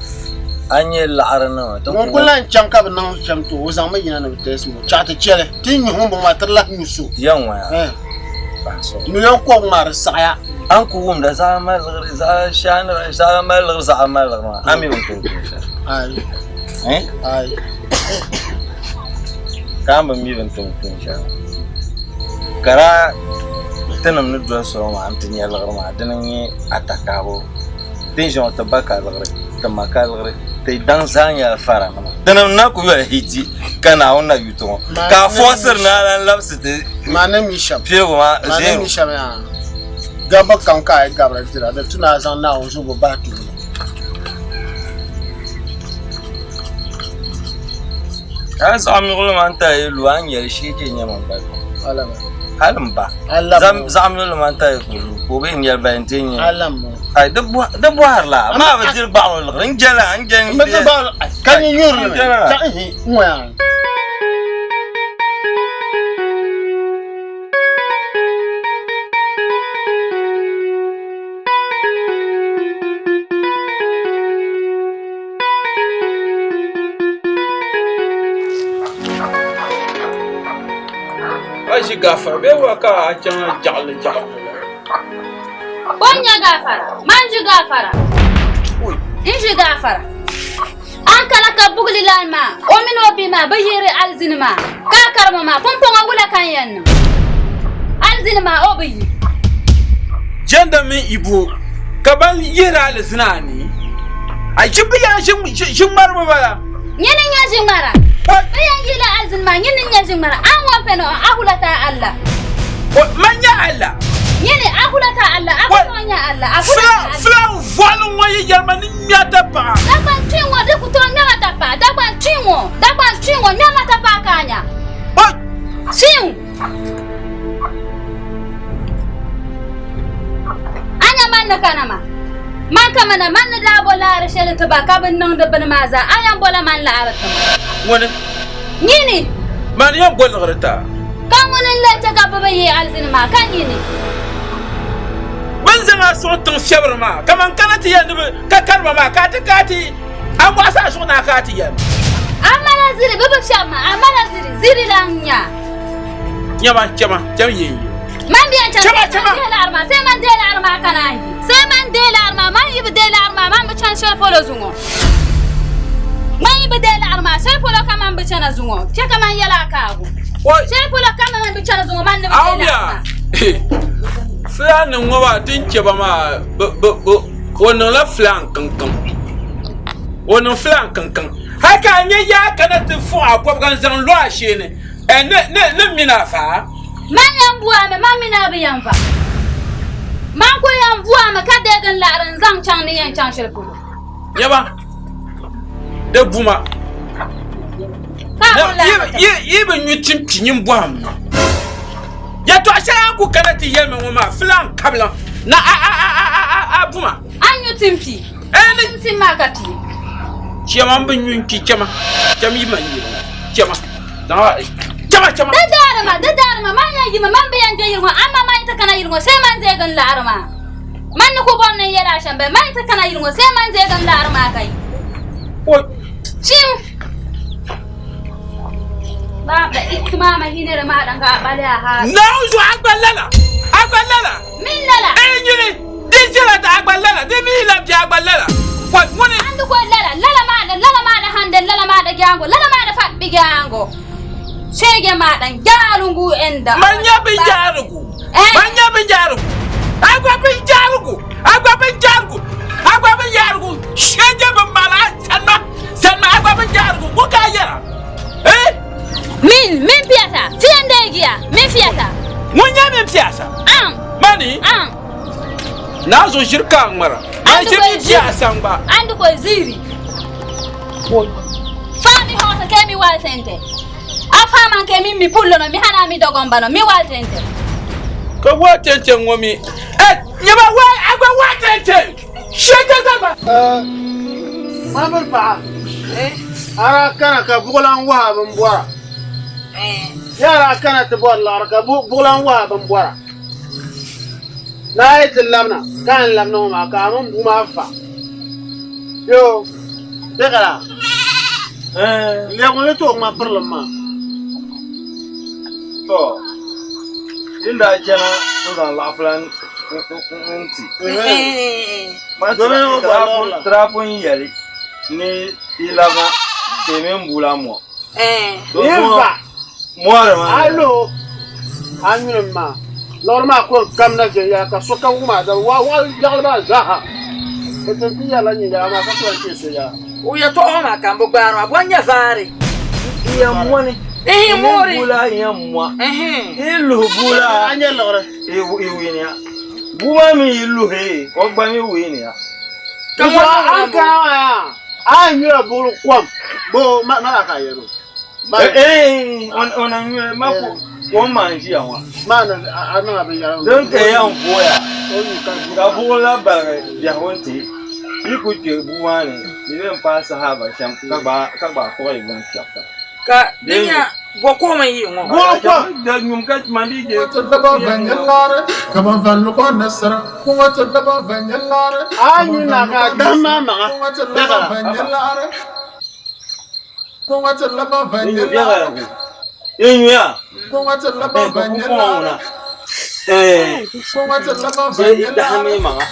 A nyɛ laɣiri nima. Ŋun kuli lahi chaŋ ka bi niŋ shɛm ti o, o zaŋmi yina ni bi tɛsi ma. Chaɣ ti chɛli ti ni nyuhi ŋun bɔŋɔ maa ti di lahi nyu so. Ya ŋɔ yaa. Million kɔbigu maa di saɣiya. A ni ku wumda zaɣa mali liɣiri zaɣa shaanira zaɣa mali liɣiri zaɣa mali liɣiri maa a mi bi tooi tum shɛli. Ayi. Ayi. Ka a ni bi mi bi ni tooi tum shɛli ka daa tinim ni doli soli maa n-ti nya liɣiri maa dini n-nyɛ atakaabo ti ni ʒiya ŋɔ ti ba ka liɣiri ti ma ka liɣiri ti daŋ zaa nyɛla faranima tinim na ku yoli hiti ka Naawuni na yu ti ŋɔ ka a fɔɔsiri ni a lan labisi ti piligu maa zero. Gabba kam ka a yi gabira dira di tu ni a zaŋ Naawuni zuɣu bahi tooni. A zaɣ miɣili maa n-ti a yi lu a ni nyɛli shee je nyɛma m-ba Hali m ba zaɣ miɣili maa n-ti a yi ku lu ka o bee n-nyɛli ba n-ti nyɛ Ai di bɔhiri la maa bi diri gbaɣili liɣiri n jɛla n jɛ n Ka nyi nyuri li mi ka n ŋɔya. A ʒi gafara bee wa ka a chaŋ jaɣali jaɣali la? Ko n nya gafara, man ʒi gafara. N ʒi gafara. An kana ka bugli lan maa, o mini o bihi maa bi yihiri alizini maa, ka a karima maa, pumpɔŋɔ wula ka n yɛn niŋ? Alizini maa o bi yi. Jɛnda mini Ibo ka ban yihiri alizini a ni, a ʒi bɛ yɛn ʒi ŋmariba bala. Nyini n-nyɛ ʒi ŋmara. Bɛ yɛn yihila alizini maa, nyini n-nyɛ ʒi ŋmara. A ni ŋɔ pɛni o, a hula ti a Allah. Man nyɛ Allah. Nyini, a hula ti a Allah, a ku tooi nya Allah, a hula ti a Allah. Filaŋ voli ŋɔ yi yɛli ma ni ŋmɛ tapaɣa. Dagban kpi ŋɔ di ku tooi ŋmɛma tapaɣa. Dagban kpi ŋɔ, Dagban kpi ŋɔ ŋmɛma tapaɣa ka a nya. Fiu! A nya man ni kana maa? Man kamana man ni daa bo laɣiri shɛli ti ba ka bɛ niŋdi bini maa zaa, a yɛn bola man laɣiri ti ma? Ŋuni? Nyini! Man yɛn bo liɣiri ti a. Ka ŋuni n-lee chɛ ka bɛ bi yihi alizini maa? Ka nyini! Bɛ ni zaŋ a sɔŋ tiŋ fiɛbiri maa, kaman kana ti yɛli ni bɛ ka karima maa, ka a ti ka a ti a mɔɣisi a zuɣu ni a ka a ti yɛli. A mala ziri, bɛ bi fiɛbi ma, a mala ziri, ziri la n-nya. Nyama, chama, cham yen yi. Man bi yɛn chaŋ, Chama, sai man chama. deei laɣiri maa, sai man deei laɣiri maa ka naan yi. Sai man deei laɣiri maa, man yi bi deei laɣiri maa, man bi chani shɛli polo zuŋɔ. Man yi bi deei laɣiri maa, shɛli polo ka man bi chana zuŋɔ, chɛ ka man yɛli a kaagu. Shɛli polo ka man bi chana zuŋɔ, man ni bi deei laɣiri maa. Fulaannima ŋɔ maa ti ni chɛ ba maa o niŋla fulaan kiŋkiŋ o niŋ fulaan kiŋkiŋ hali ka a nya yaa kana ti fuɣi a bɔbiga n-zaŋ lo a shee ni ni mini a vaa. Man yɛn bu a mi, man mini a bi yɛn va. Man kuli yɛn bu a mi ka deegi n laɣiri n-zaŋ chaŋ ni yɛn chaŋ shɛli polo. Nyama, di bu ma. Yi bi nyu tim kpi nyin bɔhim ma. Yɛtɔɣ shɛli a ni ku kana ti yɛli ma ŋɔ maa, filan kabila na a bu ma. A ni nyu tim kpi? N tim maa ka kpi. Chɛma m bi nyu n-kpi, chɛma, chɛm yi man yili ŋɔ, chɛma, chɛma, chɛma. Di daari ma, di daari ma, man yɛn yimi, man bi yɛn gbe yili ŋɔ, amaa man yi ti kana yili ŋɔ, sai man deegi n laɣiri maa. Man ni ku bɔri ni n yɛli a shɛm bɛ, man yi ti kana yili ŋɔ, sai man deegi n laɣiri maa ka yi. Chim! Naawuni zuɣu a gba lala, a gba lala. Min lala. Ee nyini, di jɛla ti a gba lala, di mi lan bɛ a gba lala. Kɔ ŋuni. Andi ko lala, lala maa da, lala maa da hande, lala maa da gyango, lala maa da faɗi gyango. Shege maa dan gyarungu enda. Man nya bin jarugu. Man nya bin jarugu. A gba bin jarugu. A gba bin jarugu. A gba bin jarugu. Shege bin mala sanma. Sanma a gba bin jarugu. Ko ka yɛra. Eh? Min, min piyata. Fiyan giya, min fiyata. Ŋun nyɛ min piyasa? An. Mani? An. Naa zo ʒiri ka a ŋmara. Man ʒiri min piyasa gba. Andi ko ziri. Faami hoto ke mi waltente. A faaman ke min mi pullo no mi hana mi dogon bano mi waltente. Ka waltente ŋɔ mi. Eh, nyɛba wa a gba waltente. Shɛta zaba. Mabiri paɣa, a daa kana ka buɣulan wahi a binbɔra. Yaa daa kana ti bɔri liɣiri ka buɣulan wahi a binbɔra. Ni a yi ti labina ka a ni labina ŋɔ maa ka a mini bua maa va. Yoo, bɛ ka lɛbigimi ni tooi ŋma pirilim maa. To, din daa chana n zaŋ laɣafula n-ti. Tirapu n yɛli ni yi labina ka yi mini bua la mɔ. Mɔri maa. Alo, a nyuli m maa. Liɣiri maa kuli gamna viɛnyɛla ka sokam wum a daba waɣa yaɣili maa zaaha. Bɛ ti ti yɛrila nyin yɛla amaa ka ku lahi teei so yɛla. O yɛtɔɣa ŋɔ maa ka n bi gbaari maa, bɔ n-nyɛ vaari? Yɛn mɔni. Ihin moori. Bua la yɛn mɔ. Yi luhi bua la. A nyɛ liɣiri. Yi wiiniya. Bua maa mi yi luhi o gba mi wiiniya. Ka ŋɔ a ni kana maa yaa, a yɛn nyula buɣili kom boo ma la ka a yɛli o. O na nyuli ma kom maa n-ʒiya ŋɔ. Maa ni a niŋ a binyɛra. Din ka yɛn vooya ka buɣili la baligi biɛhigu nti yi ku kpe bua maa ni di bɛ n-paai sahaba shɛm ka gbaai kpuɣi yi bini shɛm. Ka di nya bɔ kom n-yi ŋɔ? Buɣili kom. Da nyum ka man di je. A yi na ka a dahim maa maŋa bɛ ka la. Inyuya. Sai dahimi maŋa.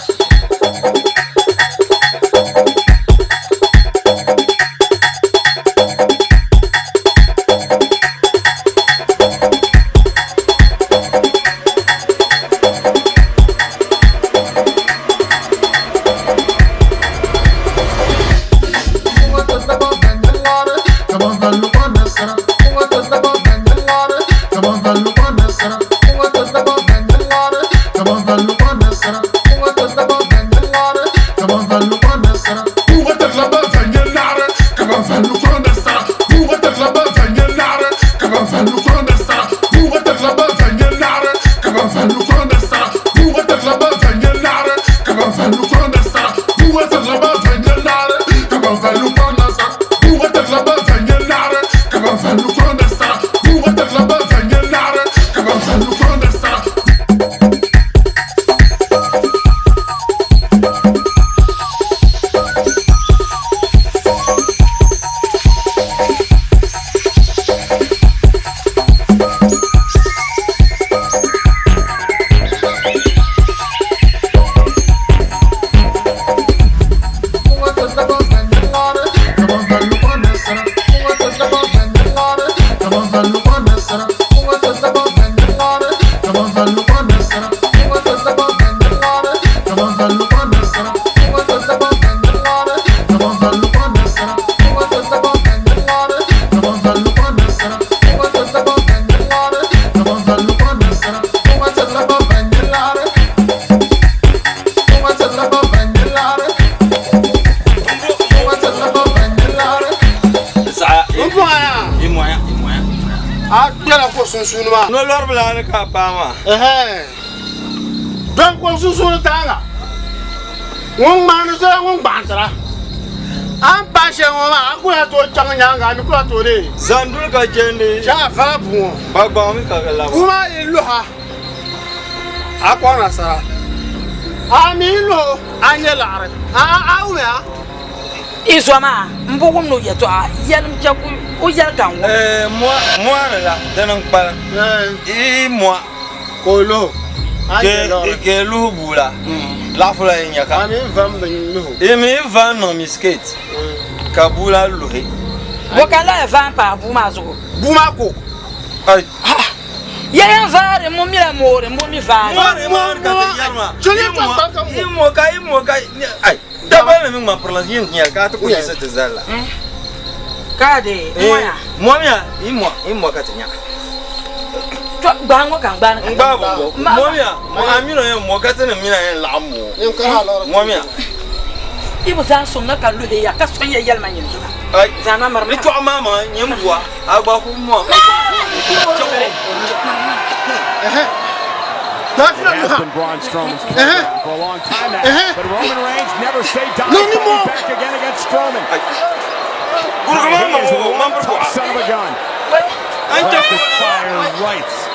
A kpɛla ko sunsuuni maa. No lɔri bila ni ka paa maa. Dɔn ko sunsuuni taaŋa ŋun ŋmaani zola ŋun gbaɣintira. A ni paai shɛli ŋɔ maa a ku lahi tooi chaŋ nyaaŋa a mi ku lahi tooi dee. Zanduli ka chɛndi. Chɛ a vala bua ŋɔ. Gbagbaŋ mi ka di laba. Bua maa yi luha a kɔri nasara. A mi yi luhi o a nya laɣiri. A wumiya. I zo maa m bi wumdi o yɛtɔɣa, yɛlim chɛ ka o yɛli ka n wum. Mɔɣini la, dini n-kpalim. Yi mɔɣ ka o luhi ka yi luhi bua la, laɣifu la yi nya ka. A mi va m-bi luhi o. Yi mi va n-niŋ misiketi ka bua la luhi. Bɔ ka n lahi va m-pahi bua maa zuɣu? Bua maa ko. Ya yɛn vaari m mila moori m mi vaari. Moori maa ka ti yɛri maa. Yi mɔ ka yi mɔ ka ai. Dabba ni mi ŋma pirila yin nyɛli ka a ti ku yiɣisi ti zali la. Ka di mɔya. Mɔmiya yi mɔ yi mɔ ka ti nya. To gbaai ŋɔ ka n gbaai ni ka. N gbaai bɔŋ bɔ. Mɔmiya a mini o yɛn mɔ ka ti ni mina yɛn laɣim mɔ. Mɔmiya. Yi bi zaŋ sɔŋ na ka luhi ya ka sɔŋ ya yɛlima nyin zuna. Ai. Zaŋ na miri Ni tɔɣu maa maŋa nyin bua a gba ku mɔ. It has been Braun Strowman's playground for a long time now. But Roman Reigns never say die. Fighting back again against Strowman. He is one tough son of a gun. Rapid fire rights.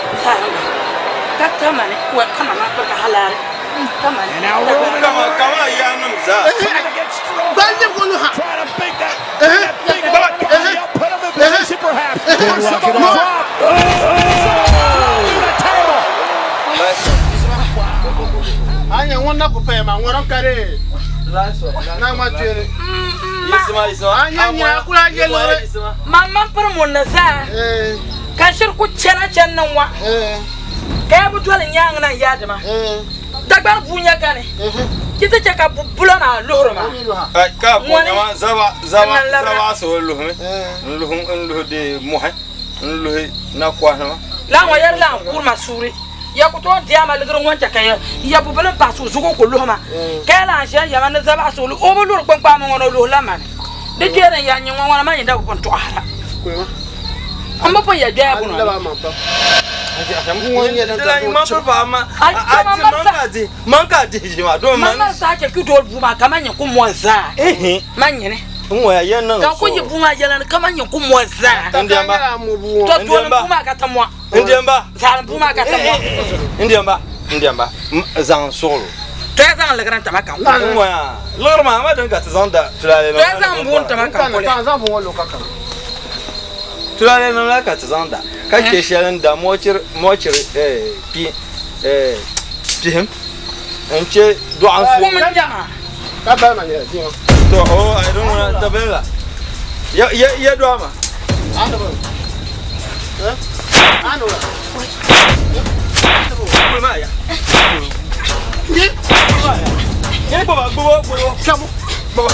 Ka tamani wa kama ma paka halari. Tamani. And now Roman Kama kama ya nim zaa. Trying to get Strowman. Trying to big that, that big body up, put him in position perhaps. For Samoa drop. Samoa drop through the table. A nya ŋun na ku paya maa ŋɔrim ka di na ŋma tuɣiri. Yisima yisima. A nya nyina kula nyɛ liɣiri. Man man piri mun ni zaa. Ka shiri ku chana chani ni ŋɔ. Ka ya bi doli nyaaŋa na n-yaa dima. Dagbani bua nya kani. Yi ti chɛ ka bulo maa luhiri ma. Ai ka ko Ŋɔni. nyama zaba zaba N nan labina. zaba so luhimi. N luhi n luhi de muhi. N luhi na kɔhinima. Laa ŋɔ yɛri laa n-kuri ma suuri. Ya ku tooi di a ma ligiri ŋɔ n-chɛ ka ya bubili m-pahi suhu zuɣu ku luhi ma. Ka ya lahi ʒiya yɛma ni zabaɣisi o luhi. O bi luri kpiŋkpaami ŋɔ ni o luhi la mani. Di kpee din ya n-nyɛ ŋɔ ŋɔna man yi da bi pun tɔɣisira. M bi pun ya gbɛya bunɔ ni. Man ka dihi ʒi maa domi Man man mali saha chɛ ki dooli bua maa ka man nyɛ ku mɔ zaa. Man nyini. N ŋɔya yɛn niŋ Ka n ku yi bua maa yɛla ni ka man nyɛ ku mɔ zaa. Ndiɛmba. To dooli bua maa ka ti mɔ. Ndiɛmba. Zalim bua maa ka ti mɔ. Ndiɛmba. Ndiɛmba. Zaŋ suɣulo. To ya zaŋ liɣiri n-tama ka n kuli. N ŋɔya liɣiri maa ma din ka ti zaŋ da tulale To ya zaŋ bua n-tama ka n kuli. Tulale nim la ka ti zaŋ da ka chɛ shɛli n da mochiri mochiri pi pihim n chɛ dɔɣu n Kum n nyɛma. Ka bali ma nyɛla diɛma. To o ai din ŋuna tabili la ya ya ya dɔɣu ma. Kuli maa ya. Gbuba gbuba gbuba. Gbuba.